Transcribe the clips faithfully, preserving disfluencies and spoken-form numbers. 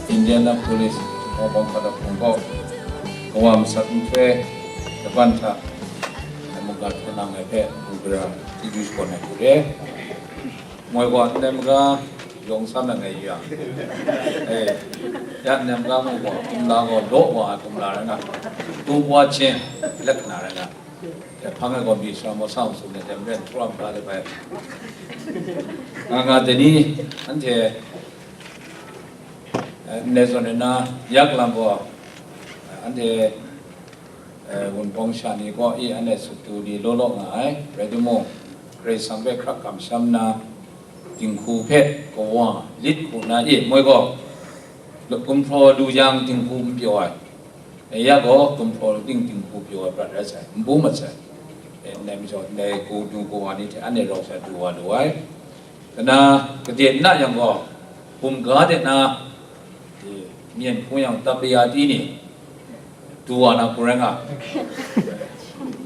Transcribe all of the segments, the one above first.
Indianapolis Hkawhbawng Hkawlahpung kaw kawa masat nhtoi, laban hta mungga htunang ai hpe, mungga chyeju shakawn ai hku re. Moi gaw ndai maga yawng sam ai ngai yu yang, eh, ya ndai maga mu gaw, kumla gaw law wa ai kumla rai nga, tu wa chin, lek na rai nga, ya hpang ai gaw mi shara maw sa hku tsun ai, dai maren hkrum ga de bai. Nga nga dai ni, anhte, eh, ndai zawn rai na, yak lam gaw, eh, anhte, eh, wunpawng sha ni kaw i anhte sut du ni law law nga ai, rai timung, Karai Kasang hpe hkrak kamsham nna, dinghku hpe kawa lit hku na i, moi gaw, gumhpraw lu yang dinghku n pyaw ai, e ya gaw gumhpraw ting dinghku pyaw ai prat rai sai, n bung mat sai. E, ndai majaw, ndai kaw du kawa ni hte anhte rau sha du wa lu ai. Kana, kade n na yang gaw, bumga de na, e, myen hpung yang tapayati ni, du wa na hku rai nga.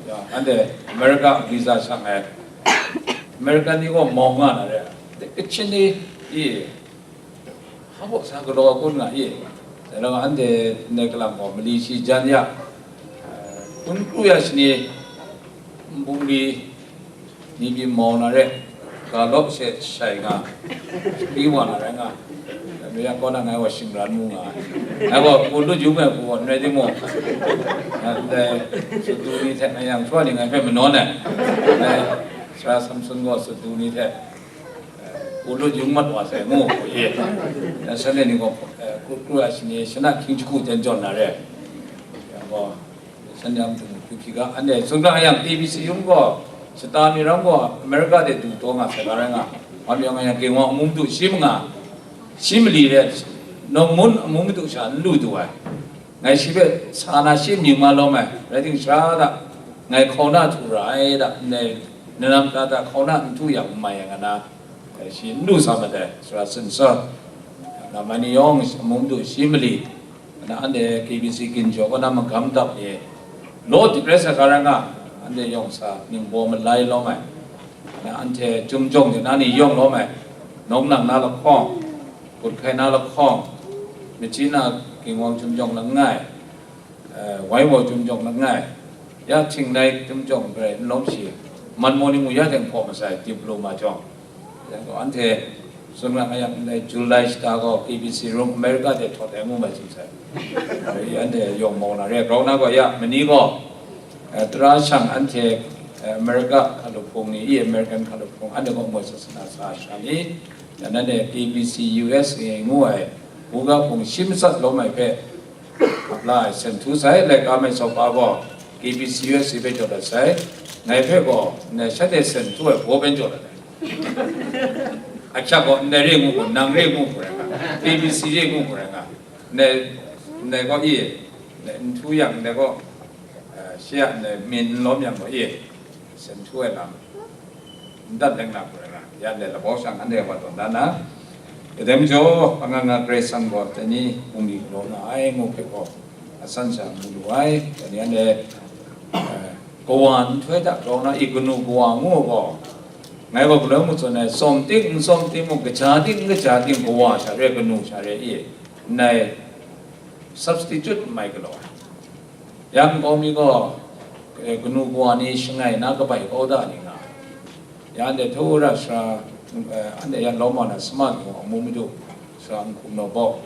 Ya, anhte America visa shang ai. American ni gaw mau nga na re. Kachin ni, i, hpa baw sa galaw kun nga i. Dai lam anhte ndai kalam gaw mali shi jan ya, kun kru ya shani, nbungli, ni byin mau na re, ga lawp she shai nga, shakri wa na rai nga, dai majaw kaw na ngai wa shingran mu nga ai. Ngai gaw, hku lut yu ngai hku gaw, n rai timung, ndai sut du ni hte ngai yang shuwa ni ngai hpe manawn ai, ndai sara Samson gaw sut du ni hte, hku lut yung mat wa sai ngu hku ye, shanhte ni gaw, hku kru ai shani, shana hkying jahku jan jawn na re, yang gaw, Shan yang htung hku hpyi ga, anhte tsun ga yang, A B C yung gaw, shata mi ram gaw, America de du taw nga sai ga rai nga, wa mi yang, yang, Ginwang amu madu shi manga, shi mali re, nawng mun amu madu sha n lu du ai. Ngai shi hpe sa na shi mying ma lawm ai, rai timung, sara da, ngai hkau na htu ra ai da, ndai, nanam ta ta hkau na n htu yang, n mai yang, nga na, shi n lu sa mat ai, sara sinsar, na mai ni yawng amu madu shi mali, na anhte K B C ginjaw kaw na magam dap ni, law dik rai sa ga rai nga, anhte yawng sa ningbaw malai lawm ai, na anhte Chyum Jawng de na ni yawng lawm ai, nawng nang na lahkawng, kut hkai na lahkawng, Myitkyina Ginwang Chyum Jawng langai, eh, Waiwo Chyum Jawng langai, ya Htingnai Chyum Jawng garai n lawm shi, man maw ni mu ya teng hpaw masai, diploma jawng. Yang gaw anhte tsun nga yang, ndai July shata gaw K B C rum America de htawt ai ngu mai tsun sai. Anhte yawng mau na re, grau na gaw ya, mani gaw, eh, tara shang anhte, eh, America hkalup hpung ni, i American hkalup hpung, anhte gaw moi sasana sa sha ni, dan anhte K B C U S A ngu ai, buga hpung shi matsat lawm ai hpe, ap la ai, sen htu sai, laika mai sau pa gaw, K B C U S A hpe jaw dat sai, ngai hpe gaw, ndai shanhte sen htu ai baw pen jaw dat ai. Ahkyak gaw, ndai re ngu hku, nang re ngu hku rai nga, K B C re ngu hku rai nga, ndai, ndai gaw i, ndai n htu yang, ndai gaw, eh, shi a ndai min n lawm yang gaw i, sen htu ai lam, n dat leng na hku rai nga, ya ndai labau shang anhte wa tawn dan na, kadai majaw, anga nga Karai Kasang gaw, dai ni bungli galaw nga ai ngu hpe gaw, asan sha mu lu ai, dai ni anhte, eh, kawa nhtoi hta grau na i, kanu kawa ngu gaw, ngai gaw galoi mung tsun ai, tsawm ting n tsawm ting mung, kaja ting n kaja ting, kawa sha re, kanu sha re i, ndai substitute n mai galaw ai. Yang nkau mi gaw, eh, kanu kawa ni shangai na kabai kau da ni nga, ya anhte htaw ra sara, eh, anhte ya lawm wa na saman gaw amu madu, sara nhkum naw bawk,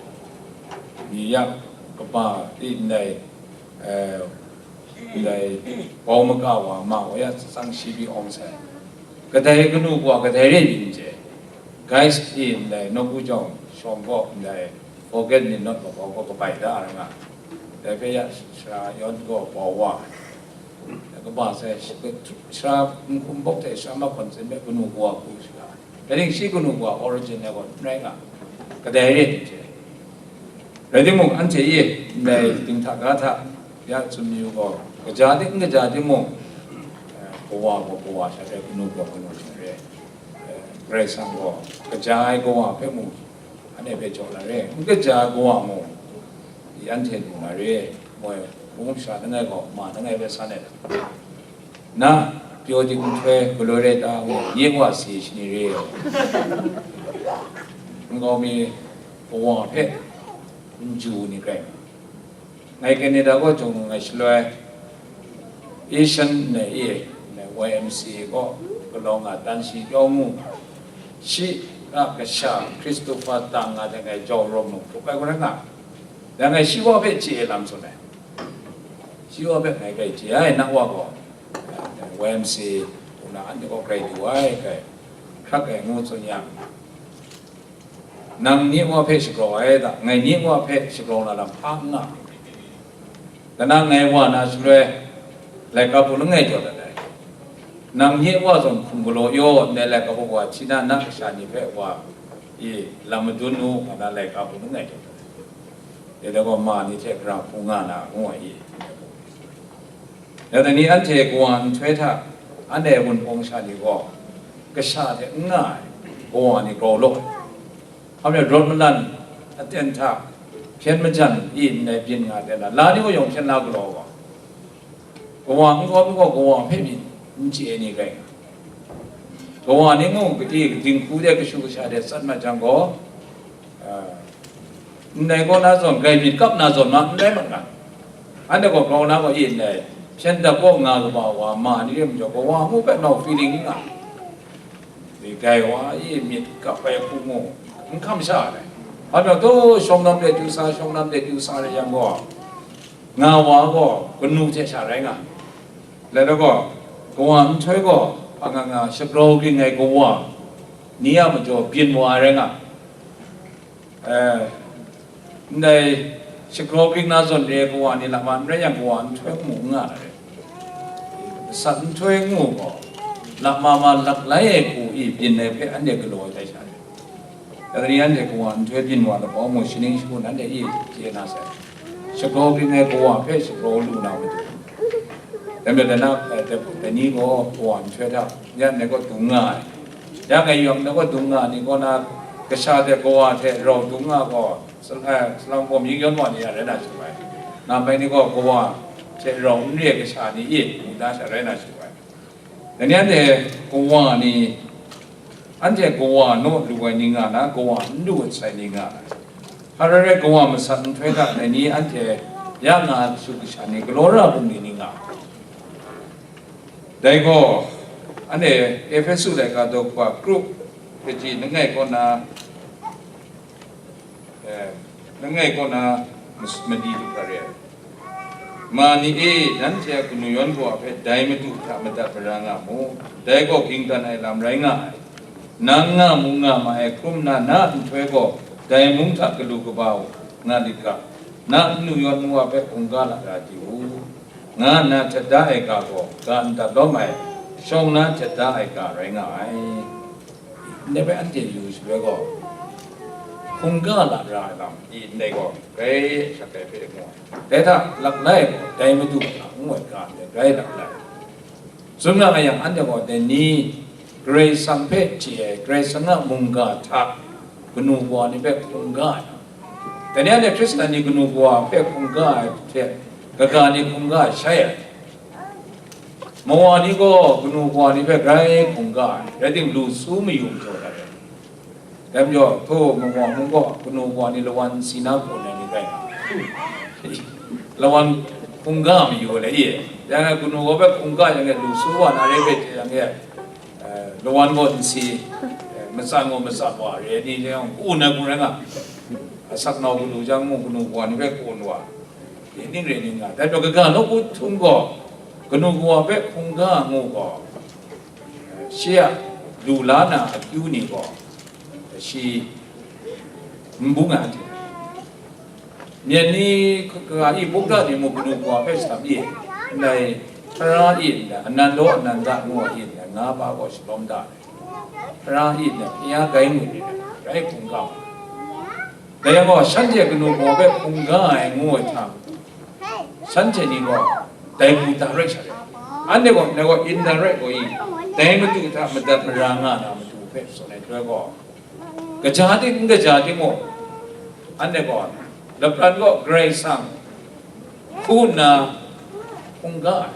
ni ya kaba ti ndai, eh, ndai bau maka wa ma wa ya tsang shi pyi awng sai. Kadai kanu kawa kadai re pyi n chye. Guys pyi ndai nawku jawng shawng gaw ndai forget me not makau gaw kabai da ai nga. Dai hpe ya sara yawn gaw bau wa ai. Kaba sai, sara nhkum bawk hte sara mahkawn tsin hpe kanu kawa hku shaga. Dai ning shi kanu kawa origin ai gaw n rai nga, kadai re n chye. Rai timung, anhte e ndai dinghta ga hta ya tsun mayu gaw, kaja ting n kaja timung, eh, kawa gaw kawa sha re, kanu gaw kanu sha re. Eh, Karai Kasang gaw kaja ai kawa hpe mung, anhte hpe jaw na re, n kaja ai kawa mung, i anhte lu na re, moi, hpung sha langai gaw ma langai hpe san ai lam. Na, pyaw dik nhtoi, galoi rai ta ngu, nye wa si shani re ai. Nkau mi, Kawa hpe n ju ni rai nna, ngai Canada kaw jung ngai shaloi, Asian ne e, ne Y M C A kaw galaw nga dan shi yawng mu, shi a kasha Christopher tang nga de ngai jau rawng mu hkrup ai gaw rai nga, dan ngai shi wa hpe chye lam tsun ai. Shi wa hpe ngai grai chye ai, na wa gaw, Y M C A hku na anhte kaw grai du ai, grai hkrak ai ngu tsun yang, nang nye wa hpe shagrau ai da, ngai nye wa hpe shagrau na lam hpa n nga. Kana ngai wa na shaloi, laika hpu langai jaw dat ai. Nang nye wa zawn hkum galaw yaw ndai laika hpu wa hti na, na kasha ni hpe wa i lam madun u, nga na laika hpu langai jaw dat ai. Dai gaw ma ni hte gara hpu nga na ngu ai i. Ya dai ni anhte kawa nhtoi hta anhte wunpawng sha ni gaw kasha hte n nga ai, kawa ni grau law ai. Hpa rawt malan aten hta hpyen majan i ndai byin nga ai, la ni gaw yawng hpyen la galaw ai wa. Kawa n kawp n gaw, kawa hpe myit n chye ai ni rai nga. Kawa ni mung kadi dinghku de kashu kasha de tsat mat jang gaw, ah, ndai kaw na zawn, grai myit kap na zawn ma, n rai mat nga. Anhte gaw grau na gaw e ndai, hpyen dap kaw nga kaba wa ma ni rai majaw, kawa ngu hpe nau feeling n nga. Dai wa e myit kap ai hku mu, n hkam sha ai. Hpa rawt taw, shawng lam de du sa, shawng lam de du sa rai yang gaw, nga wa gaw kanu hte sha rai nga. Lai gaw, kawa nhtoi gaw, hpa nga nga, shagrau ging ai kawa ni a majaw byin wa ai rai nga. Eh, ndai shagrau ging na zawn re ai kawa ni lama n rai yang, kawa nhtoi mu n nga ai. Masat nhtoi ngu gaw, lama ma laklai ai hku i byin ai hpe anhte galaw ai tai sha re. Dai ni anhte kawa nhtoi byin wa lahkawng mung, shaning shagun anhte e chye na sai. Shagrau ging ai kawa hpe shagrau lu na matu. Dai majaw, dai na, eh, dai, dai ni gaw kawa nhtoi hta, ya ndai gaw dung nga ai. Ya ngai yawng ndai gaw dung nga ni gaw na, kasha hte kawa hte rau dung nga gaw, sa-, eh, salang bawm yin yawn wa ni ya rai na shabai. Nga mai ni gaw kawa hte rau n re ai kasha ni e, mu da sha rai na shabai. Dai ni anhte kawa ni, anhte kawa naw lu ai ni nga na, kawa n lu ai sai ni nga ai. Hpa rai rai, kawa masat nhtoi hta dai ni anhte ya nga ai kashu kasha ni galaw ra bungli ni nga ai. Dai gaw, anhte Ehpesu laika daw hkwa, group kaji langai kaw na, eh, langai kaw na mas-, madi lu hkra re ai. Ma ni e, nanhte a kanu yawn kawa hpe dai Madu hta madat mara nga mu, dai gaw ging dan ai lam rai nga ai. Nang nga mu nga ma ai hkrum na, na nhtoi gaw dai mung hta galu kaba u nga lit ga, na kanu yawn wa hpe hkungga lara di u, nga nna htet da ai ga gaw ga n dat lawm ai, shawng na htet da ai ga rai nga ai. Ndai hpe anhte yu shaloi gaw, hkungga lara ai lam i ndai gaw, grai shak ai hpe mu ai. Dai hta laklai gaw, dai Madu hta ngu ai ga ndai grai laklai. Tsun nga yang, anhte gaw dai ni Karai Kasang hpe chye ai, Karai Kasang a mungga hta kanu kawa ni hpe hkungga ai. Dai ni anhte Hkristan ni kanu kawa hpe hkungga ai hte, kaga ni hkungga ai shai ai. Mawa ni gaw kanu kawa ni hpe grai hkungga ai, rai timung, lu su mayu majaw dat ai. Dai majaw, htaw mawa mung gaw kanu kawa ni lawan si na hkawn ai ni rai nga ai. Lawan hkungga mayu ai le, e, yang e kanu kawa hpe hkungga yang e, lu su wa na re hpe hte yang e, eh, lawan gaw n si, eh, matsan gaw matsan wa re ai ni, yang ku na ku rai nga, asak nau kanu jang mung kanu kawa ni hpe kun wa, e, ning re ning nga. Dai majaw, kaga nawku htum gaw kanu kawa hpe hkungga ngu gaw, shi a lu la na akyu ni gaw, shi n bung ai hte, myen ni, kaga i, bungda ni mung kanu kawa hpe shadap i, ndai tara i, ndai Anando Ananda ngu ai i, ndai nga ba gaw shalawm da ai. Tara i, ndai hpya gai ngut ni, grai hkungga. Dai yang gaw, shanhte kanu kawa hpe hkungga ai ngu ai hta, shanhte ni gaw dai hku da rai sha rai. Anhte gaw, ndai gaw indirect gaw i, dai Madu hta madat mara nga na matu hpe tsun ai hte gaw, kaja ting n kaja timung, anhte gaw lapran gaw Karai Kasang hku nna hkungga ai.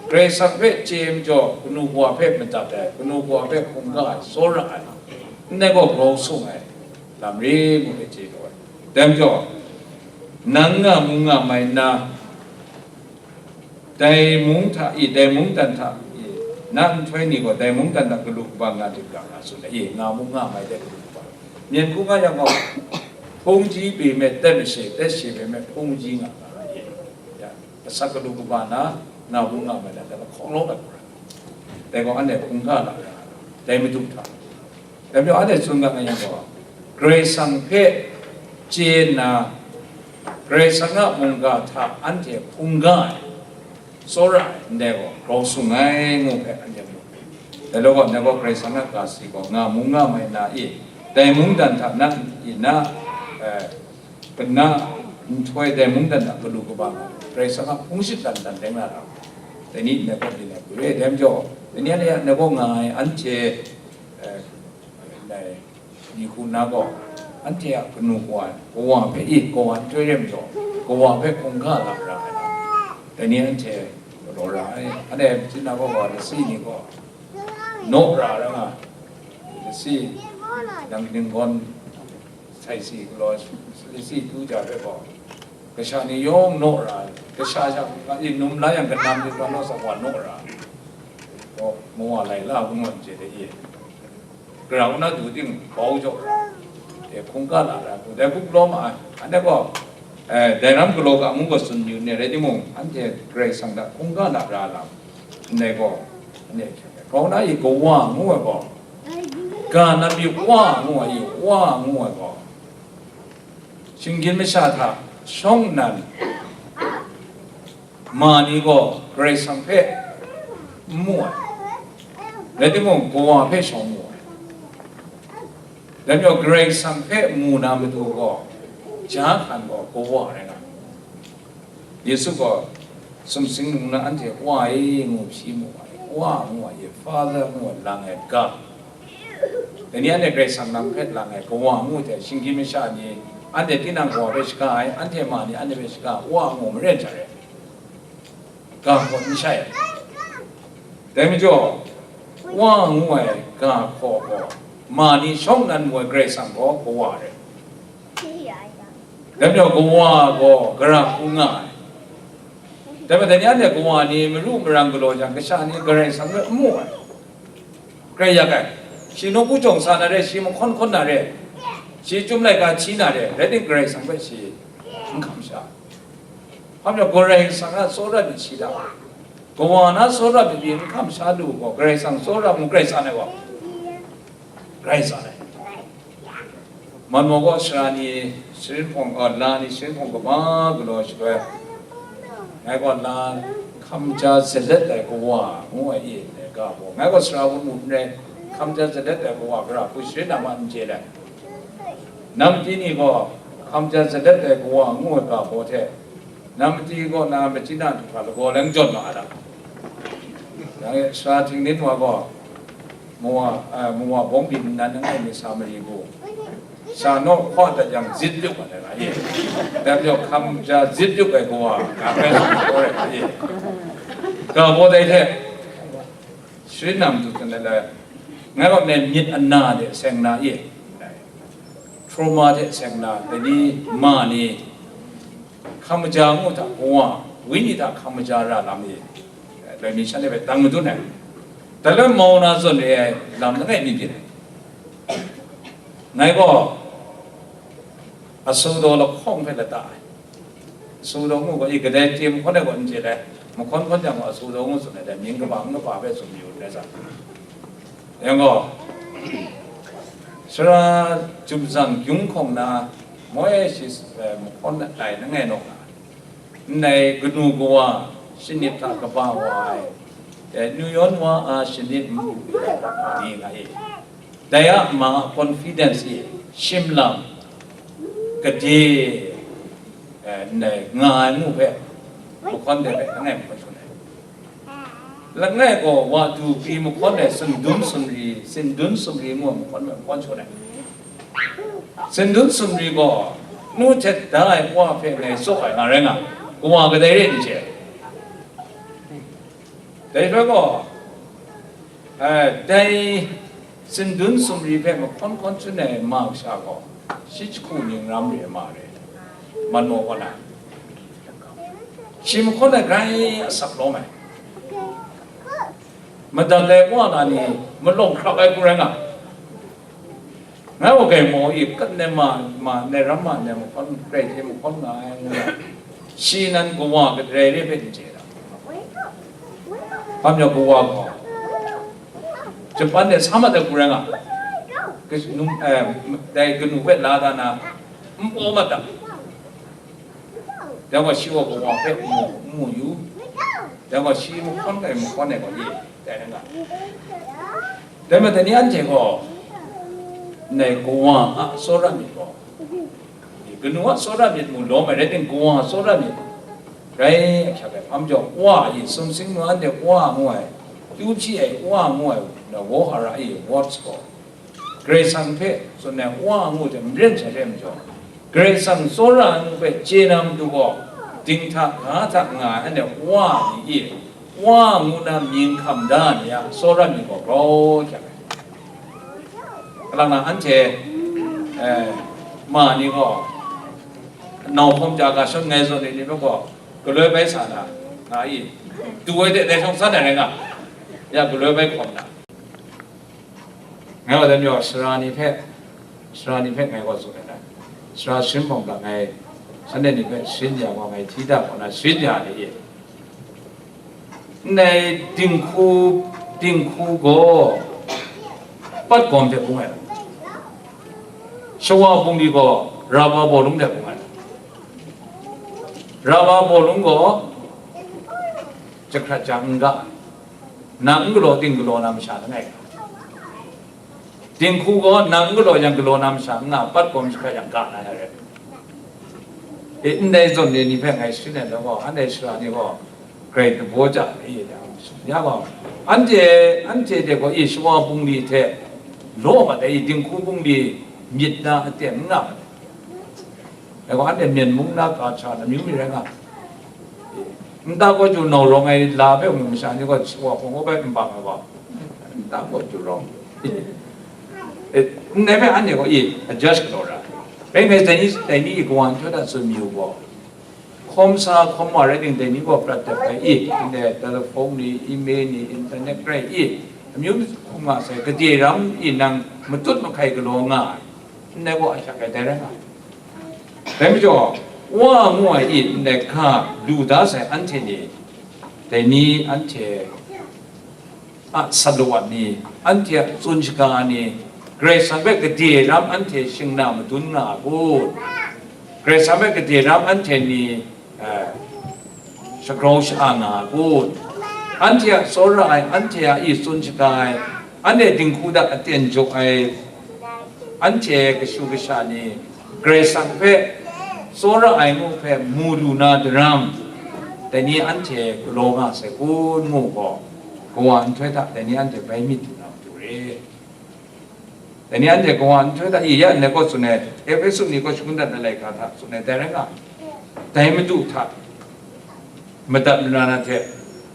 Karai Kasang hpe chye majaw, kanu kawa hpe madat ai, kanu kawa hpe hkungga ai, tsawra ai, ndai gaw grau sung ai. lam re ngu ai chye gaw ai. Dai majaw, nang nga mu nga mai nna, dai mung hta e, dai mungdan hta e, na nhtoi ni gaw dai mungdan hta galu kaba nga lit ga nga tsun ai, e, nga mu nga mai dai galu kaba. Myen hku nga yang gaw, hpungji pyi me, tet mashe, tet she pyi me, hpungji nga nga ai, e. Ya, asak galu kaba na, nga mu nga mai na, dai lahkawng lawm ai hku rai. Dai gaw anhte hkungga lam rai, dai Madu hta. Dai majaw anhte tsun ga nga yang gaw, Karai Kasang hpe chye nna, Karai Kasang a mungga hta anhte hkungga ai, tsawra ai ndai gaw grau sung ai ngu hpe anhte mu. Dai law gaw, ndai gaw Karai Kasang a ga si gaw nga mu nga mai na i, dai mungdan hta nang i na, eh, kana nhtoi dai mungdan hta galu kaba nga, Karai Kasang a hpung shingkang dan dan rai nga ra, dai ni ndai gaw byin ai hku re ai. Dai majaw, dai ni anhte a ndai gaw nga ai anhte, eh, ndai, Ni hku na gaw, anhte a kanu kawa, kawa hpe, i, kawa n chyoi re majaw, kawa hpe hkungga lam ra ai lam, dai ni anhte galaw ra ai. Anhte Machyin na gaw, kawa lasi ni gaw, naw ra ra nga, lasi, yang ninggawn, sai si galaw, lasi tu ja hpe gaw, kasha ni yawng naw ra ai. Kasha sha, i, num la yang kanam ni gaw naw sa wa naw ra ai. Gaw, mawa lai la, ngu ngan chye de, i. Grau na du ting bau jaw, e, hkungga lam ra ai, dai hku galaw ma ai. Anhte gaw, e, dai ram galaw ga ngu gaw tsun yu ne rai timung, anhte Karai Kasang hta hkungga lam ra lam, ndai gaw, anhte hkyen ai. Grau na i kawa ngu ai gaw, ga na pyi wa ngu ai i, wa ngu ai gaw, shinggyim masha hta shawng nnan, ma ni gaw Karai Kasang hpe n mu ai, rai timung, kawa hpe shawng mu ai. Dai majaw, Karai Kasang hpe mu na matu gaw, ja hkan gaw kawa rai nga ai. Yesu gaw sumsing mung na anhte Wa e ngu hpyi mu ai, Wa ngu ai, Father ngu ai, lang ai ga. Dai ni anhte Karai Kasang lam hpe lang ai kawa ngu hte, shinggyim masha ni anhte tinang kawa hpe shaga ai, anhte ma ni anhte hpe shaga ai, Wa ngu maren sha re, ga hkaw n shai ai. Dai majaw, Wa ngu ai ga hkaw gaw, ma ni shawng nnan mu ai Karai Kasang gaw kawa re. Dai majaw, kawa gaw gara hku nga ai. Dai majaw, dai ni anhte kawa ni maru marang galaw jang, kasha ni Karai Kasang hpe n mu ai. Grai yak ai. Shi nawku jawng sa na re, shi mahkawn hkawn na re, shi chyum laika hti na re, rai timung, Karai Kasang hpe shi n hkam sha. Hpa majaw, Karai Kasang a tsawra myit shi da, kawa na tsawra myit pyi n hkam sha lu gaw, Karai Kasang tsawra mung Karai Kasang ai gaw, Karai Kasang ai. Manmaw gaw sara ni sharin hpawng, a, la ni sharin hpawng kaba galaw shaloi, ngai gaw la hkam ja zalet ai kawa ngu ai e, ndai ga baw. Ngai gaw sara wun mu n rai, hkam ja zalet ai kawa gara hku sharin na ma n chye ai. Namti ni gaw hkam ja zalet ai kawa ngu ai ga baw hte, namti kaw na machyin na du hkra lagaw lang jawn ma ai lam. Yang e, sara Htingnin wa gaw, mawa, eh, mawa bawng byin nnan langai mi sa mari bu, sha naw hkaw dat yang zit lyuk ai nga ye. Dai majaw, hkam ja zit lyuk ai kawa, nga hpe sa kau ai nga ye. Ga baw dai hte, sharin na matu hte ngai gaw ndai myit ana de seng na ye, trauma hte seng na, dai ni ma ni, hkam maja ngu hta kawa, wenyi hta hkam maja ra lam ni, loi mi shanhte hpe dang madun ai. Dai loi mau na zawn re ai lam langai mi byin ai. Ngai gaw asu daw lahkawng hpe lata ai. Asu daw ngu gaw, i, kadai hte mahkawn ai gaw n chye ai, mahkawn hkawn jang gaw asu daw ngu tsun ai, dai mying kaba n kaba hpe tsun yu n rai sa. Yang gaw, sara Jumzang Gyung hkawng na, moi shi, eh, mahkawn ai langai naw nga, ndai kanu kawa shanip hta kaba wa ai, eh, nu yawn wa a shanip n pru ai ni nga e. Dai a ma a confidence e, shim lam, gade, eh, ndai nga ai ngu hpe, mahkawn de hpe langai mahkawn shangun ai. Langai gaw wa du kri mahkawn ai, sindun sumri, sindun sumri ngu ai mahkawn hpe mahkawn shangun ai. Sindun sumri gaw, nu htet da ai wa hpe ngai tsaw ai nga rai nga, kawa kadai re n chye. Dai hpe gaw, eh, dai sindun sumri hpe mahkawn hkawn shangun ai ma kasha gaw, Shi jahku ning ram re ma re, man maw kaw na, shi mahkawn ai grai asak lawm ai. Madat ai wa na ni malawng hkrap ai hku rai nga. Ngai wa gai maw i, kat ne ma, ma ne ram ma ne mahkawn, grai hte mahkawn nga ai ngu na, shi nan kawa kadrai re hpe n chye da. Hpa majaw kawa gaw, Japan de sa mat ai hku rai nga, kanu, eh, dai kanu hpe la da na, n paw mat da. Dai gaw shi gaw kawa hpe mu, n mu yu. Dai gaw shi mahkawn ai mahkawn ai gaw ye, dai rai nga. Dai majaw ni anhte gaw, ndai kawa a tsawra myit gaw, kanu a tsawra myit mu lawm ai rai timung, kawa a tsawra myit rai ahkyak ai. Hpa majaw, wa i sumsing nu anhte wa ngu ai, kyu hpyi ai wa ngu ai, na wohara i words gaw, Karai Kasang hpe tsun ai wa ngu hte maren sha re ai majaw, Karai Kasang tsawra ai ngu hpe chye na matu gaw, dinghta ga hta nga ai anhte wa ni e, wa ngu na mying hkam da ai ni a tsawra myit gaw grau hkyak ai. Kalang na anhte, eh, ma ni gaw, nau hkawm ja ga shon ngai zawn ai ni hpe gaw, galoi bai sa na, nga i, du ai de dai shawng san ai rai nga, ya galoi bai hkawm na. Ngai wa dan yaw, sara ni hpe, sara ni hpe ngai gaw tsun ai, sara sharin bawng hta ngai, shanhte ni hpe sharin ya gaw, ngai hti da kaw na sharin ya ai e. Ndai dinghku, dinghku gaw patgawm hte bung ai, shawa bungli gaw raba bawlung hte bung ai, raba bawlung gaw jahkrat jang n ga, nang n galaw ting galaw na masha langai ga, dinghku gaw nang n galaw yang galaw na masha n nga, patgawm jahkrat jang ga na ya rai. E, ndai zawn ni ni hpe ngai sharin ai law gaw, anhte sara ni gaw grai dabaw ja ai, ya gaw, anhte, anhte de gaw, e, shawa bungli hte law mat ai, dinghku bungli myit na aten n nga mat ai. Dai gaw, anhte Myen mung na ka sha na amyu mi rai nga, nta kaw chyu nau rawng ai la hpe mung masha ni gaw shawa hpung kaw bai n bang ai gaw, nta kaw chyu rawng. E, ndai hpe anhte gaw, e, adjust galaw ra. Rai ngai, dai ni, dai ni kawa nhtoi hta tsun mayu gaw, hkawm sa hkawm wa rai timung, dai ni gaw prat dep ai, e, ndai telephone ni, email ni, internet rai, e, amyu hkum nga sai, gade ram, e, nang matut mahkai galaw nga ai, ndai gaw ahkyak ai dai rai nga ai. Dai majaw, wa ngu ai i ndai hka lu da sai anhte ni, dai ni anhte a salu ni, anhte a tsun shaga ni, Karai Kasang hpe gade ram anhte shing na madun nga a kun? Karai Kasang hpe gade ram anhte ni, eh, shagrau sha-a nga a kun? Anhte a tsawra ai, anhte a i tsun shaga ai, anhte dinghku hta aten jaw ai, anhte kashu kasha ni Karai Kasang hpe tsawra ai ngu hpe mu lu na daram, dai ni anhte galaw nga sai kun ngu gaw, kawa nhtoi hta dai ni anhte bai myit lu na matu re. Dai ni anhte kawa nhtoi hta i ya ndai kaw tsun ai, Ehpesu ni kaw shangun dat ai laika hta tsun ai dai rai nga, dai Madu hta madat lu na hte,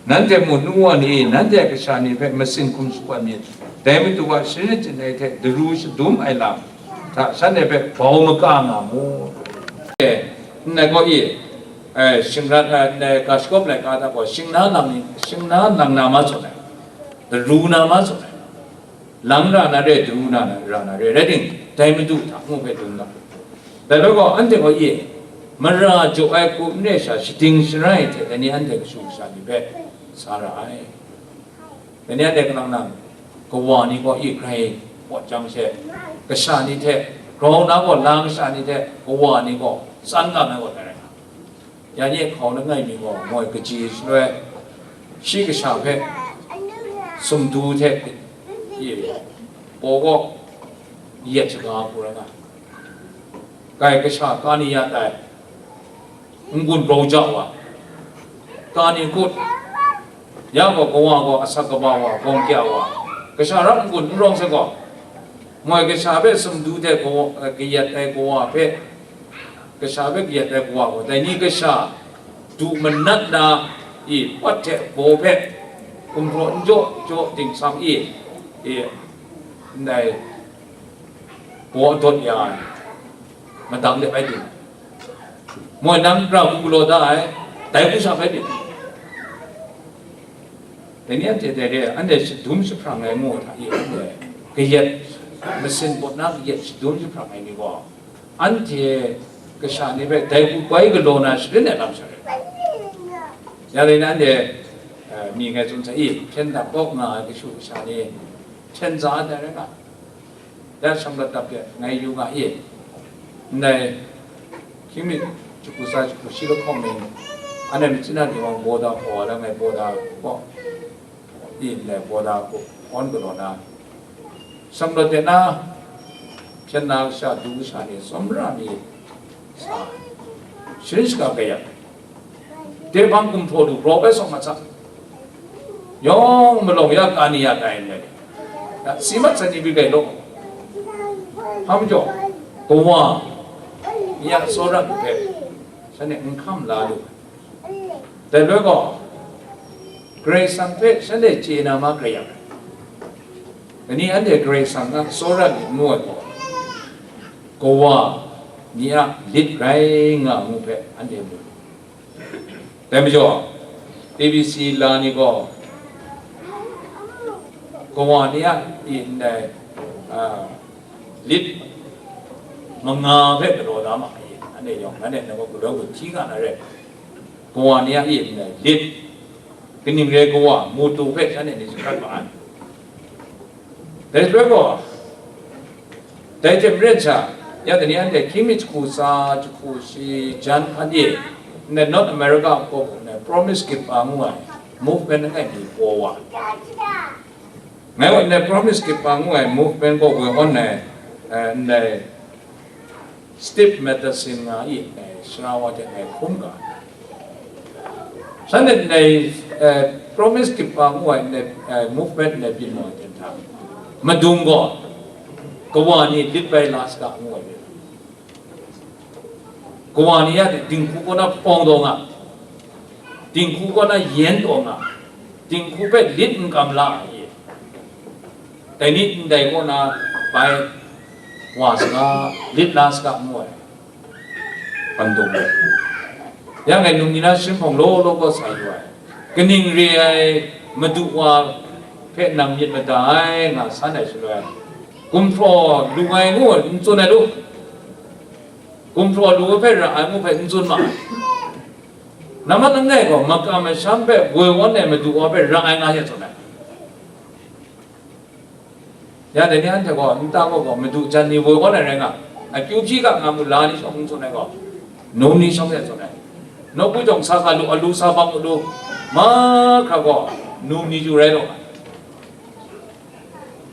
nanhte mung nu wa ni, nanhte a kasha ni hpe masin hkum shagu ai myit, dai Madu a sharin chyanin ai hte daru shadum ai lam hta shanhte hpe bau maka nga mu. E, ndai gaw i, e, shingran, e, ndai ga shagawp laika hta gaw, shing na lang ni, shing na lang na ma tsun ai, daru na ma tsun ai. Lang ra na re, daru na ra na re, rai timung, dai Madu hta ngu hpe dum ga. Dai rai gaw, anhte gaw e, mara jaw ai hku n re sha, shading sharai hte dai ni anhte kashu kasha ni hpe sa ra ai. Dai ni anhte kanang nang, kawa ni gaw e grai pawt jang she, kasha ni hte, grau na gaw la kasha ni hte, kawa ni gaw tsan nga ai gaw dai rai nga. Ya nye hkau langai mi gaw moi kaji shaloi, shi kasha hpe sumdu hte, ye, paw kaw yet shaga hku rai nga, kai kasha ka ni ya tai, n-gun grau ja wa, ka ni kut, ya gaw kawa gaw asak kaba wa, gawng kya wa, kasha rap n-gun n rawng sai gaw, moi kasha hpe sumdu hte kawa, kayat ai kawa hpe, kasha hpe kayat ai kawa gaw, dai ni kasha du manat na i, wat hte baw hpe gumhpraw n jaw jaw dingsang i, i, ndai baw dawt ya ai. madang de bai ting, moi nang ra hku galaw da ai, dai hku sha bai ting. Dai ni anhte dai re, anhte shadum jahprang ai ngu hta e, anhte kayat, masin pawt na kayat shadum jahprang ai ni gaw, anhte kasha ni hpe dai hku bai galaw na sharin ai lam sha rai. Ya rai na, anhte, eh, mi ngai tsun sa i, hpyen dap kawk nga ai kashu kasha ni hpyen za ai dai rai nga. Ya shang lat dap de ngai yu nga i, ndai hkying mi jahku tsa jahku shi lahkawng ning, anhte machyin a ginwang baw da hpaw ai la ngai baw da hpaw, i ndai baw da hpaw awn galaw na, shang lat de na, hpyen na kasha, du kasha ni, tsawmra mi sa, sharin shaga kaya, Tehpang gumhpraw lu, grau bai sawng mat sa. Yawng malawng ya ka ni ya tai ndai. Ya, si mat sai ni bi gai law. Hpa majaw, kawa, ya tsawra lu hpe, shanhte n hkam la lu. Dai loi gaw, Karai Kasang hpe shanhte chye na ma karai yang, dai ni anhte Karai Kasang a tsawra lu ngu ai gaw, kawa ni a lit rai nga ngu hpe anhte mu. Dai majaw, A B C la ni gaw, kawa ni a i ndai, a, lit manga hpe galaw da ma ai, anhte yawng, anhte nang gaw galoi gun hti nga na re, kawa ni a i ndai lit, kaning re kawa, mutu hpe shanhte ni shakrat ma ai. Dai hpe gaw, dai hte maren sha, ya dai ni anhte hkying mi jahku tsa, jahku shi jan hkan e, ndai North America kaw hku ndai Promise Keeper ngu ai movement langai mi paw wa. Ngai gaw ndai Promise Keeper ngu ai movement gaw woi awn ai, eh, ndai Steve Matheson nga i, eh, sara wa hte ngai hkrum ga. Shanhte ndai, eh, Promise Keeper ngu ai ndai, eh, movement ndai byin wa ai hte hta, madung gaw, kawa ni lit bai la saga ngu ai. Kawa ni ya dinghku kaw na hpawng taw nga, dinghku kaw na yen taw nga, dinghku hpe lit n kam la ai. Dai ni ndai kaw na bai wa saga, lit la saga ngu ai. Pandum ai. Ya ngai num ni na shim hpawng law law kaw sa yu ai. Kaning re ai madu wa hpe nang myit mada ai nga san ai shaloi, gumhpraw lu ai ngu n tsun ai lu. Gumhpraw lu hpe ra ai ngu hpe n tsun ma ai. Nambat langai gaw makam masham hpe woi awn ai madu wa hpe ra ai nga ye tsun ai. Ya dai ni anhte gaw nta gaw gaw madu jan ni woi awn ai rai nga, akyu hpyi ga nga mu la ni shawng n tsun ai gaw, num ni shawng de tsun ai. Nawku jawng sa sa lu, alu sa bang u lu, mahkra gaw num ni yu rai taw ai.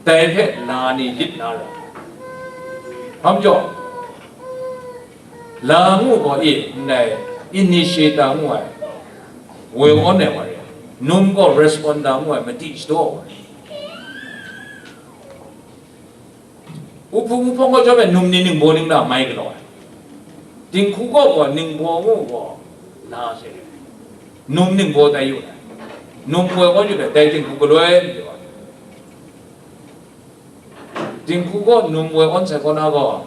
Dai hpe la ni lit na rai. Hpa majaw, la ngu gaw e ndai initiator ngu ai, woi awn ai wa re, num gaw responder ngu ai, madi shadaw ai wa re. Uhpung uhpawng gaw chyawm e num ni ningbaw ningla mai galaw ai. Dinghku gaw gaw ningbaw ngu gaw la se re. Num ningbaw tai yu ai. Num woi awn yu ai, dai dinghku galoi majaw ai. Dinghku gaw num woi awn sai kaw na gaw,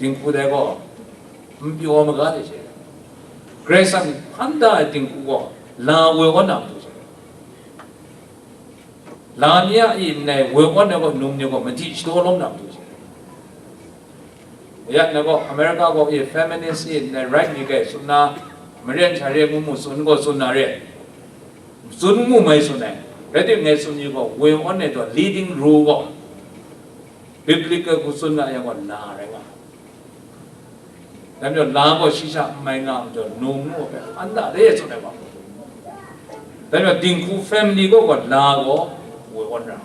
dinghku dai gaw n pyaw maga de she. Karai Kasang hpan da ai dinghku gaw la woi awn na matu she. La ni a i ndai woi awn ai gaw num ni gaw madi shadaw lawm na matu she. Ya na gaw America gaw e feminist i ndai right mi kai tsun na, maren sha re ngu mu tsun gaw tsun na re. Tsun mu mai tsun ai. Rai timung, ngai tsun ni gaw, woi awn ai gaw leading role gaw, biblical hku tsun na yang gaw, la rai nga. Dai majaw, la gaw shi sha n mai nga majaw, num ngu hpe an da de tsun ai gaw. Dai majaw, dinghku family gaw gaw, la gaw woi awn ra.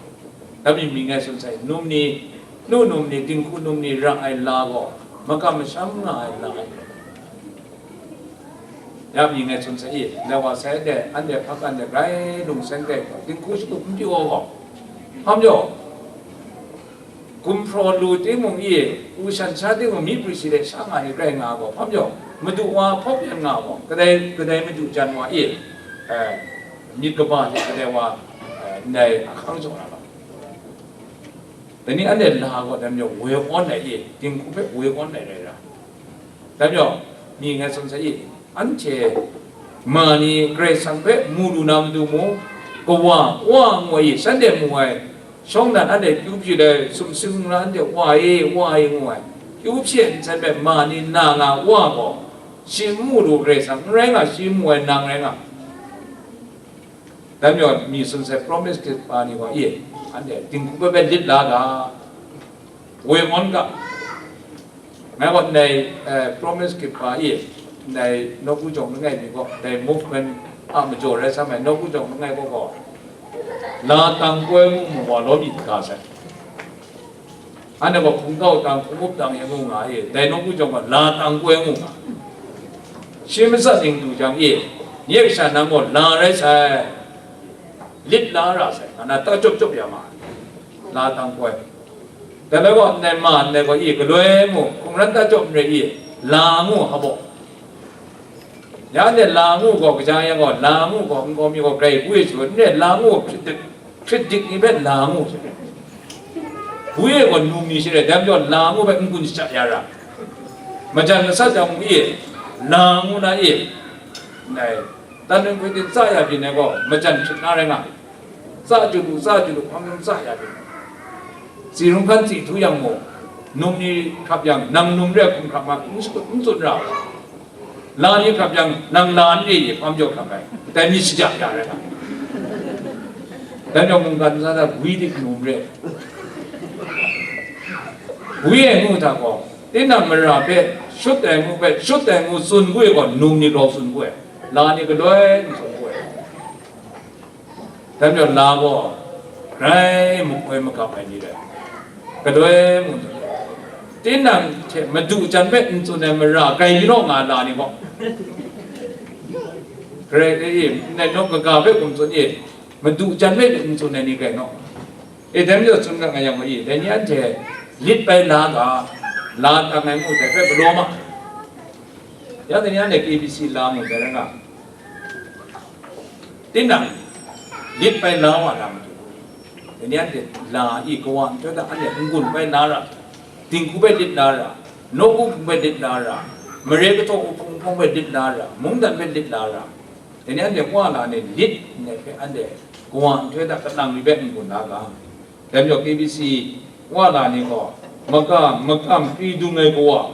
Dai mi mi ngai tsun sai, num ni, nu num ni, dinghku num ni ra ai la gaw, makam masham nga ai la ai. Ya mi ngai tsun sa i, ndai wa sai de, anhte hpakan de grai lung seng de, dinghku shatup n pyi wa gaw, hpa majaw, gumhpraw lu timung i, u shan sha timung, myi prwi si de sha nga ni grai nga gaw, hpa majaw, madu wa hpawp yan nga gaw, kadai, kadai madu jan wa i, eh, myit kaba hte kadai wa, eh, ndai ahkang jaw na gaw. Dai ni anhte la gaw dai majaw woi awn ai i, dinghku hpe woi awn ai rai ra. Dai majaw, mi ngai tsun sai i, anhte ma ni Karai Kasang hpe mu lu na matu mu, kawa, wa ngu ai i, shanhte mu ai, shawng nnan anhte kyu hpyi ai, sumsing ngu na anhte wa e, wa e ngu ai, kyu hpyi ai nsen hpe ma ni na nga wa gaw, shi n mu lu Karai Kasang, n rai nga, shi n mu ai nang rai nga. Dai majaw mi tsun sai promise hkrit pa ni gaw, e, anhte dinghku hpe bai lit la ga, woi awn ga. Ngai gaw ndai, eh, promise hkrit pa e, ndai nawku jawng langai mi gaw, dai movement a majaw rai sa mai, nawku jawng langai gaw gaw, la tang koi mu mu wa lawm myit ga sai. Anhte gaw hpung kau tang, hpung up tang e ngu nga e, dai nawku jawng gaw la tang koi ngu nga. Shi matsat ning du jang e, nye kasha nang gaw la rai sai, lit la ra sai, nga na ta chyawp chyawp ya ma ai, la tang koi. Dai bai gaw, ndai ma ndai gaw e, galoi mu, hkungran ta chyawp n rai e, la ngu hpa baw. Ya ndai la ngu gaw, kaja yang gaw, la ngu gaw, nkau mi gaw grai bu e shu, ndai la ngu gaw hprit dik, hprit dik ni hpe la ngu sha. Bu e gaw num ni sha rai, dai majaw la ngu hpe n-gun shaja ya ra. Majan masat jang ngu e, la ngu na e, ndai, tan nang hpe din tsa ya byin ai gaw, majan hprit na rai nga. Tsa chyu lu, tsa chyu lu, hpang yawng tsa ya byin. Tsi hkrum hkan tsi htu yang mung, num ni hkrap yang, nang num re hkum hkrap ma, n shakut, n tsun ra. La ni hkrap yang, nang la n re ye, hpam jaw hkrap ai. Dai myit shaja ya rai nga. Dai majaw mungkan ntsa hta gwi dik num re. Gwi ai ngu hta gaw, tinang mara hpe shut ai ngu hpe, shut ai ngu tsun gwi gaw, num ni grau tsun gwi ai. La ni galoi n tsun gwi ai. Dai majaw la gaw, grai makoi magap ai ni rai, galoi mung, tinang hte madu jan hpe n tsun ai mara grai yu naw nga ai la ni gaw, grai e, ndai nawk kaga hpe hkum tsun e, madu jan hpe n tsun ai ni grai naw. E, dai majaw tsun ga nga yang gaw e, dai ni anhte lit bai la ga, la tang ai ngu dai hpe galaw ma. Ya dai ni anhte K B C la mu dai rai nga. Tinang lit bai la wa na matu, dai ni anhte la i kawa nhtoi hta anhte n-gun bai la ra, dinghku bai lit la ra, nawku hpung bai lit la ra, mare kahtaw uhpung hpawng bai lit la ra, mungdan bai lit la ra, dai ni anhte wa la ni lit ndai hpe anhte kawa nhtoi hta kalang mi bai n-gun la ga. Dai majaw K B C wa la ni gaw, makam, makam kri dung ai kawa,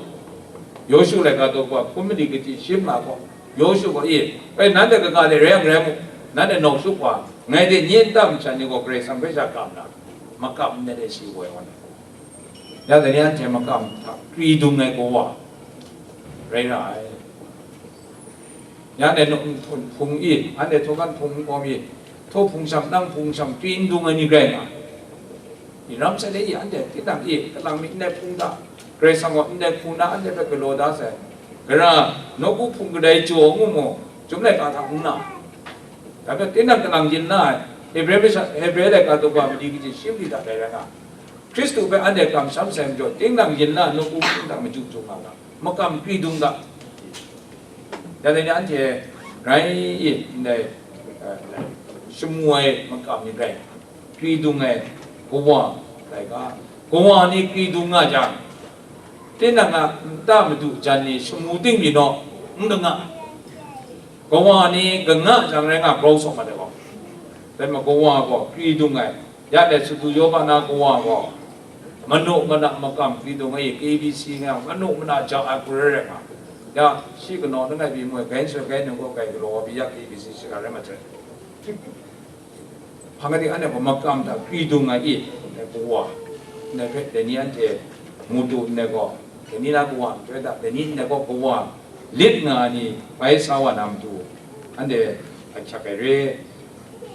Yawshu laika daw hpung mali kaji shim nga gaw, Yawshu gaw, e, e, nanhte kaga de rai yang rai mu, nanhte nawk shup wa, ngai de nye nta masha ni gaw Karai Kasang hpe sha kam na, makam ndai de shi woi wan ai. Ya dai ni anhte makam hta kri dung ai kawa rai ra ai. Ya anhte nawk hpung, hpung i, anhte htaw kan hpung n kawm i, htaw hpung sham, nang hpung sham kri n dung ai ni rai nga. I ram sai de i, anhte tinang i, kalang mi ndai hpung hta, Karai Kasang gaw ndai hpung na anhte hpe galaw da sai. Gara, nawku hpung kadai jaw ngu mu, Chyum laika hta n na. Dai hpe tinang kalang yin na ai, Hebre masha, Hebre laika daw hpung mali kaji shim li hta dai rai nga. Hkristu hpe anhte kamsham sai majaw, tinang yin na nawku hpung hta maju htung nga ga, makam kri dung ga. Ya dai ni anhte rai i, ndai, eh, shamu ai makam ni rai, kri dung ai kawa, laika, kawa ni kri dung nga jang, tinang a nta madu jan ni shamu ting mi naw, n kanga, kawa ni kanga jang rai nga, grau sawm mat ai gaw, dai ma kawa gaw kri dung ai. Ya dai Sadu Yawba na kawa gaw, manu mana makam kri dung ai, K B C nga, manu mana ja ai hku rai rai nga. Ya, shi kanaw langai pyi moi, gai nsoi gai nang gaw gai galaw wa pyi ya, K B C shaga rai mat sai. Hpang gadi anhte gaw makam hta kri dung ai i, ndai kawa, ndai hpe dai ni anhte mu du ndai gaw, dai ni na kawa nhtoi hta, dai ni ndai gaw kawa lit nga ai ni bai sa wa na matu, anhte ahkyak ai re.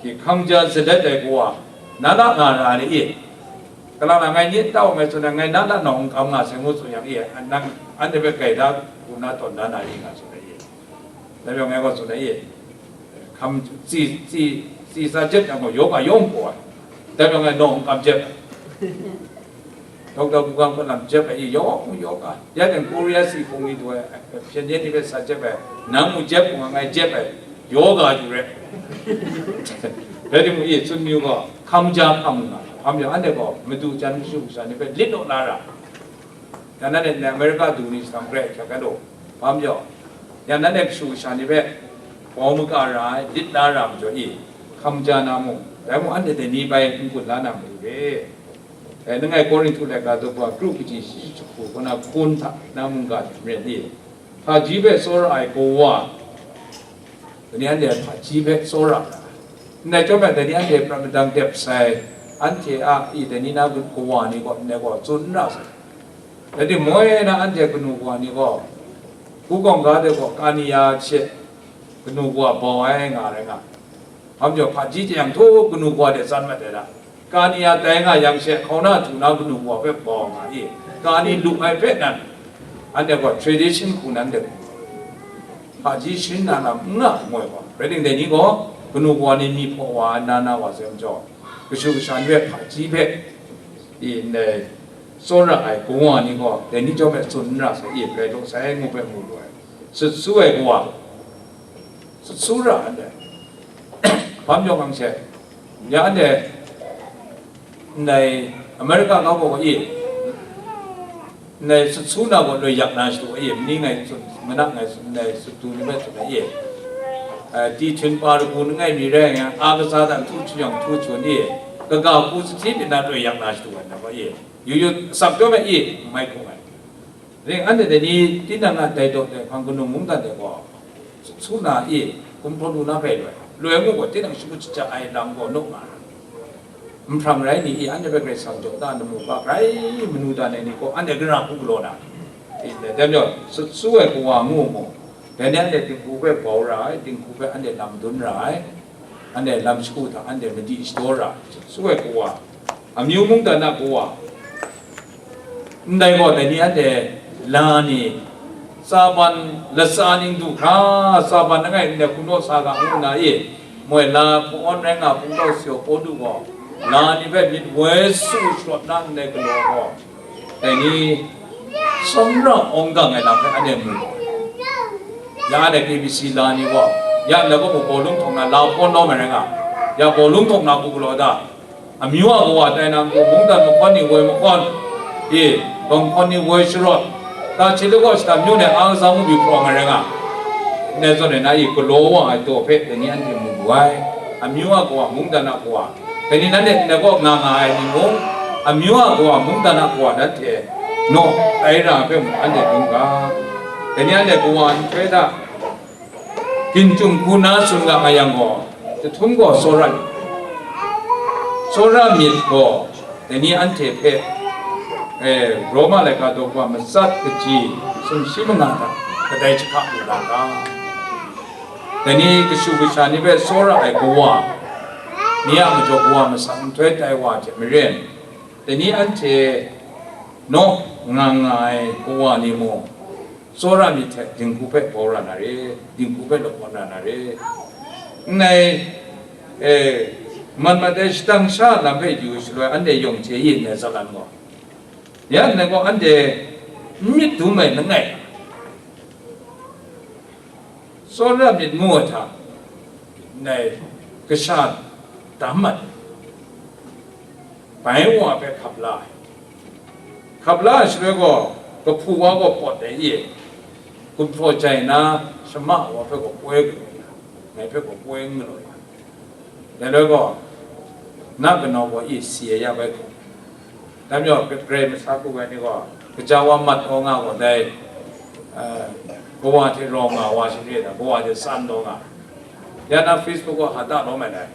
Hkang ja sadat ai kawa, na na nga ra ai ni e, kalang na ngai ni tau ngai tsun ai, ngai na na nawng n kam nga sai ngu tsun yang e, nang anhte hpe gaida hku na tawn da na ri nga tsun ai e. Dai majaw ngai gaw tsun ai e, hkam tsi, tsi, tsi sa jep yang gaw, yawng a yawng hpaw ai. Dai majaw ngai nawng n kam jep ai. Dokta Gu Gang hpe lam jep ai, yawng yawng a, ya dang Korea si hpung ni du ai, hpyen ni hpe sa jep ai, nang mung jep hpung a ngai jep ai, yoga yu re. Rai timung, e, tsun mayu gaw, hkam ja hkam nga, Hpa majaw, anhte gaw madu jan kashu kasha ni hpe lit law la ra. Ya nan e Amerika du ni shadang grai hkyak ai law, hpa majaw, ya nan e kashu kasha ni hpe bau maga ra ai, lit la ra majaw i, hkam ja na mung, dai mung anhte dai ni bai n gun la na matu re. Dai langai Korinhtu laika daw kru kaji shi jahku kaw na hkun hta na mungga hte maren i, hpaji hpe tsawra ai kawa, dai ni anhte hpaji hpe tsawra ra. Ndai chyawm e, dai ni anhte prat madang dep sai, anhte a i dai ni na kawa ni gaw ndai gaw tsun n ra sai. Dai timung, moi na anhte kanu kawa ni gaw, hkungga de gaw kani ya hte kanu kawa bau ai nga rai nga. Hpa majaw, hpaji jang htaw kanu kawa de tsan mat ai da. Kani ya tai nga yang she, hkauna htu na kanu kawa hpe bau nga i, kani lu ai hpe nan, anhte gaw tradition hku nan de, hpaji sharin na lam n nga ai moi gaw, rai timung, dai ni gaw kanu kawa ni myi hpaw wa ai na na wa sai majaw, kashu kasha ni hpe hpaji hpe i ndai tsawra ai kawa ni gaw, dai ni chyawm e tsun n ra sai, i grai daw sai ngu hpe mu lu ai. Sut su ai kawa, sut su ra ndai. Hpa majaw, ngang she, ya ndai, ndai Amerika ga gaw i, ndai sut su na gaw loi yak na shadu i, mani ngai tsun, mana ngai tsun, ndai sut du ni hpe tsun ai i, eh, ti htin pa ragu ni ngai mi rai nga, a kasa dan htu htu yang htu htu ni, kaga hku sahti byin na loi yak na shadu ai na gaw i, yu yu asak chyawm e i, n mai hkung ai. Ring anhte dai ni tinang a dai daw dai hpang kanu mungdan de gaw, su na i, gumhpraw lu na hpe loi, loi ngu gaw, tinang shagu shaja ai lam gaw naw nga ra. Nhprang rai ni i, anhte hpe Karai Kasang jaw da, namu ga grai manu dan ai ni gaw, anhte gara hku galaw na, i, dai majaw, sut su ai kawa ngu mu, dai ni anhte dinghku hpe bau ra ai, dinghku hpe anhte lam dun ra ai, anhte lam shagu hta anhte madi shadaw ra ai, sut su ai kawa, amyu mungdan a kawa, ndai gaw, dai ni anhte la ni, tsaban latsa ning du hkra, tsaban langai ndai hku naw sa ga ngu na i, moi la hpung awn rai nga hpung tau si ai Pawlu gaw, la ni hpe myit woi su sharawt na ndai galaw gaw, dai ni tsawmra awng gang ai lam hpe anhte mu gaw, ya anhte K B C la ni gaw, ya ndai gaw bawlung htawng na la hpawn lawm ai rai nga, ya bawlung htawng na hku galaw da, amyu a kawa tai na matu, mungdan mahkawn ni woi mahkawn, i, gawng hkawn ni woi sharawt, ta hti lagaw shada myu ni a kasa mu bi hpraw nga rai nga, ndai zawn e na i galaw wa ai daw hpe dai ni anhte mu lu ai. Amyu a kawa, mungdan a kawa, dai ni nanhte ndai kaw nga nga ai ni mung, amyu a kawa, mungdan a kawa nanhte naw tai ra ai hpe mung anhte dum ga, dai ni anhte kawa nhtoi hta, Ginchung hku na tsun nga nga yang gaw, jahtum gaw tsawra myit. Tsawra myit gaw, dai ni anhte hpe, eh, Roma laika daw wa matsat kaji sumshi manga hta kadai jahka lu na ga? Dai ni kashu kasha ni hpe tsawra ai kawa, ni a majaw kawa masak nhtoi tai wa hte maren, dai ni anhte naw nga nga ai kawa ni mung, tsawra myit hte dinghku hpe bau ra na re, dinghku hpe lahkawn ra na re. Nngai, eh, mat mat ai shadang sha lam hpe yu shaloi, anhte yawng hte yin ai zalan gaw, ya nnan gaw anhte n myit dum ai langai, tsawra myit ngu ai hta, ndai kasha dam mat, bai wa hpe hkap la ai. Hkap la ai shaloi gaw, kahpu wa gaw pawt ai i, gumhpraw jai na shama wa hpe gaw poi galaw ya, ngai hpe gaw poi n galaw ya. Dai loi gaw, na kanau gaw i si ai ya bai hkung. Dai majaw, Karai masha hku ai ni gaw, kaja wa mat taw nga gaw dai, eh, kawa hte rau nga wa shani da, kawa hte tsan taw nga. Ya na Facebook gaw hta da lawm ai dai.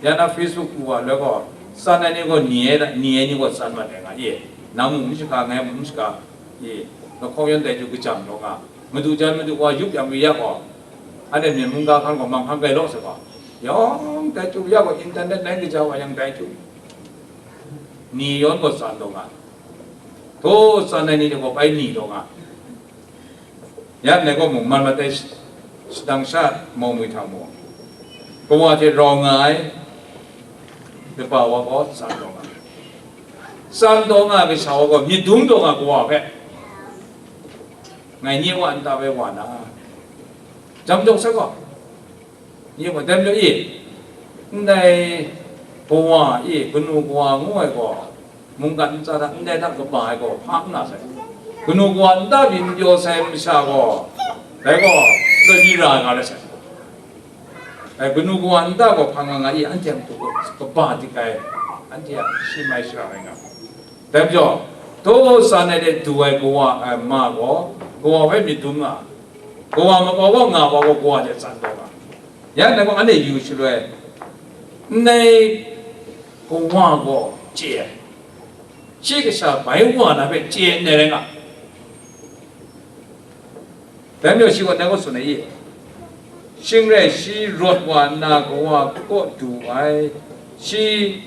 Ya na Facebook pru wa loi gaw, tsan ai ni gaw ni ai da, ni ai ni gaw tsan mat ai nga i. Nang mung n shaga, ngai mung n shaga, i, lahkawng yan dai chyu kajam taw nga. Madu jan madu wa yup yang wi ya gaw, anhte myen mungga hkan gaw manghkang gai law sa gaw, yawng dai chyu ya gaw, internet nai kaja wa yang dai chyu. Ni yawn gaw tsan taw nga, htaw tsan ai ni hte gaw bai ni taw nga. Ya ndai gaw mung, man matai sh-, shadang sha mau mwi hta mung, kawa hte rau nga ai kaba wa gaw tsan taw nga, tsan taw nga ai kasha wa gaw myit dum taw nga kawa hpe, ngai nye wa nta bai wa na, jam jawng sai gaw, Nye gaw dai majaw i, ndai Kawa e, kanu kawa ngu ai gaw, mungkan ntsa hta ndai hta kaba ai gaw hpa n nga sai. Kanu kawa nta byin pyaw sai masha gaw, dai gaw, loi mi ra nga rai sai. Dai kanu kawa nta gaw hpa nga nga i, anhte a matu kaba dik ai, anhte a shi mai shara rai nga. Dai majaw, htaw san ai de du ai kawa, ai ma gaw, kawa hpe myit dum nga, kawa makau wa nga wa gaw, kawa de tsan taw nga. Ya, dai gaw, anhte yu shaloi, ndai kawa gaw chye ai, shi kasha bai wa na hpe chye ai ndai rai nga. Dai majaw shi gaw dai gaw tsun ai i, shing rai shi rawt wa nna kawa kaw du ai, shi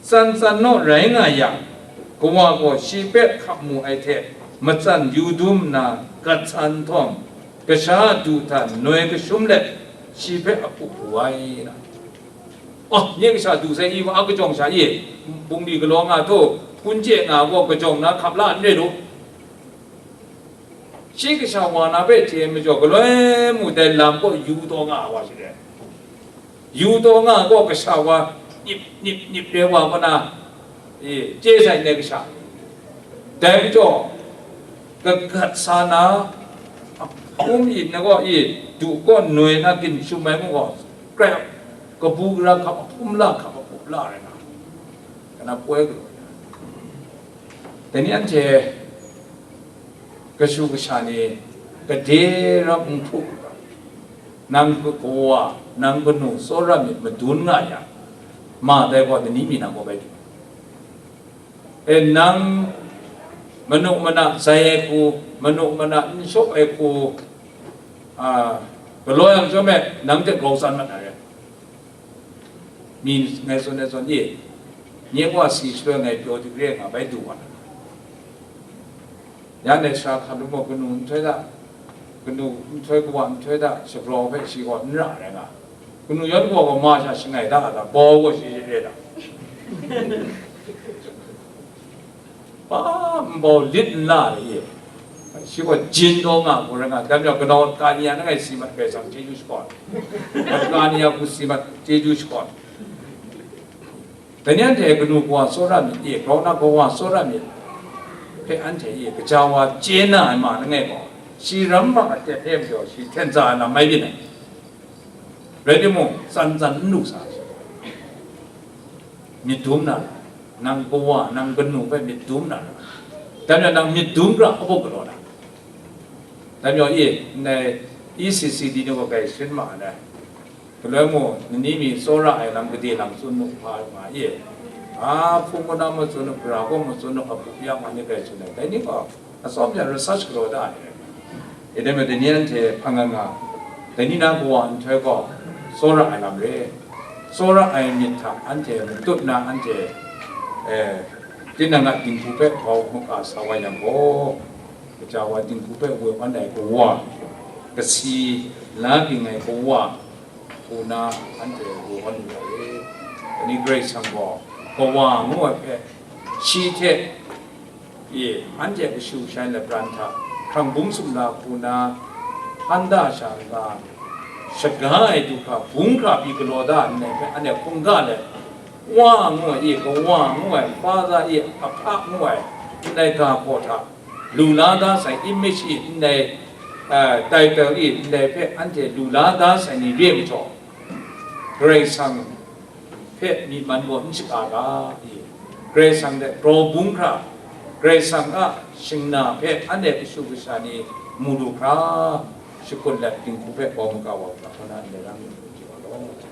tsan tsan naw rai nga yang, kawa gaw shi hpe hkap mu ai hte matsan yu dum nna gat sa nhtawm, kasha a du hta noi kashum let shi hpe apup wu ai na. Oh, nye kasha du sai i, wa a kajawng sha i, bungli galaw nga htaw, hpun chye nga gaw kajawng na hkap la n re lu. Shi kasha wa na hpe chye ai majaw, galoi mung dai lam kaw yu taw nga ai wa shi re. Yu taw nga ai gaw kasha wa nip, nip, nip re wa kaw na, e, chye sai ndai kasha. Dai majaw, kagat sa na, ahkum yin na gaw, e, du kaw noi na ginshum ai mung gaw, krai, kabu gara hkap, ahkum la hkap, ahkum la rai na, kana poi galaw ya. Dai ni anhte kashu kasha ni gade rap n hkru ga, nang kawa, nang kanu tsawra myit madun nga yang, ma dai gaw dai ni mi nang kaw bai du. E, nang manu mana zai ai hku, manu mana n shawp ai hku, a, galaw yang chyawm e, nang hte grau san mat na re. Mi ngai tsun ai zawn e, nye wa si shaloi ngai pyaw dik re nga bai du wa na. Ya ndai sara hkap lamu kanu nhtoi hta, kanu nhtoi kawa nhtoi hta shagrau hpe shi gaw n ra rai nga. Kanu yan kawa gaw ma sha shangai da, da bau gaw shi re da. Ba nbau lit nla ni e, shi gaw jin taw nga hku rai nga, dai majaw, kanau kani a nangai si mat Karai Kasang chyeju shakawn, kani a hku si mat chyeju shakawn. Dai ni anhte kanu kawa tsawra myit e, grau na kawa tsawra myit hpe anhte e, kaja wa chye na ai ma nangai gaw, shi ram hpa aten e majaw, shi hten tsa ai lam mai byin ai. Rai timung, tsan tsan n lu sa ai. Myit dum na ra, nang kawa, nang kanu hpe myit dum na ra. Dai majaw nang myit dum ra, a buk galaw na. Dai majaw e, ndai E C C D ni gaw grai sharin ma ai. Galoi mung, nani mi tsawra ai lam gade lam tsun nu hpa nga e. A, hpung kaw na matsun nu, gara kaw matsun nu, a bup ya nga ni grai tsun ai. Dai ni gaw, atsawm hte research galaw da ai. E dai majaw, dai ni anhte hpang nga nga, dai ni na kawa nhtoi gaw, tsawra ai lam re. Tsawra ai myit hta anhte matut na anhte, eh, tinang a dinghku hpe bau maka sa wa yang gaw, kaja wa dinghku hpe woi wan ai kawa, kasi la ging ai kawa, hku na anhte woi wan lu ai. Dai ni Karai Kasang gaw, kawa ngu ai hpe, shi hte, e, anhte kashu shai lapran hta hkrang bung sumla hku na, hkan da sha n-ga, shaga ai du hkra, bung hkra pyi galaw da ai hpe, anhte hkungga let, wa ngu ai, e, kawa ngu ai, father, e, ahpa ngu ai, ndai ga hkaw hta, lu la da sai image e, ndai, a, title e, ndai hpe anhte lu la da sai ni re ai majaw, Karai Kasang hpe myi man gaw n shaga ga, e, Karai Kasang hte grau bung hkra, Karai Kasang a shingna hpe anhte kashu kasha ni mu lu hkra, shakut let dinghku hpe bau maka wa hkra, hkawna ndai lam ni hku wa law.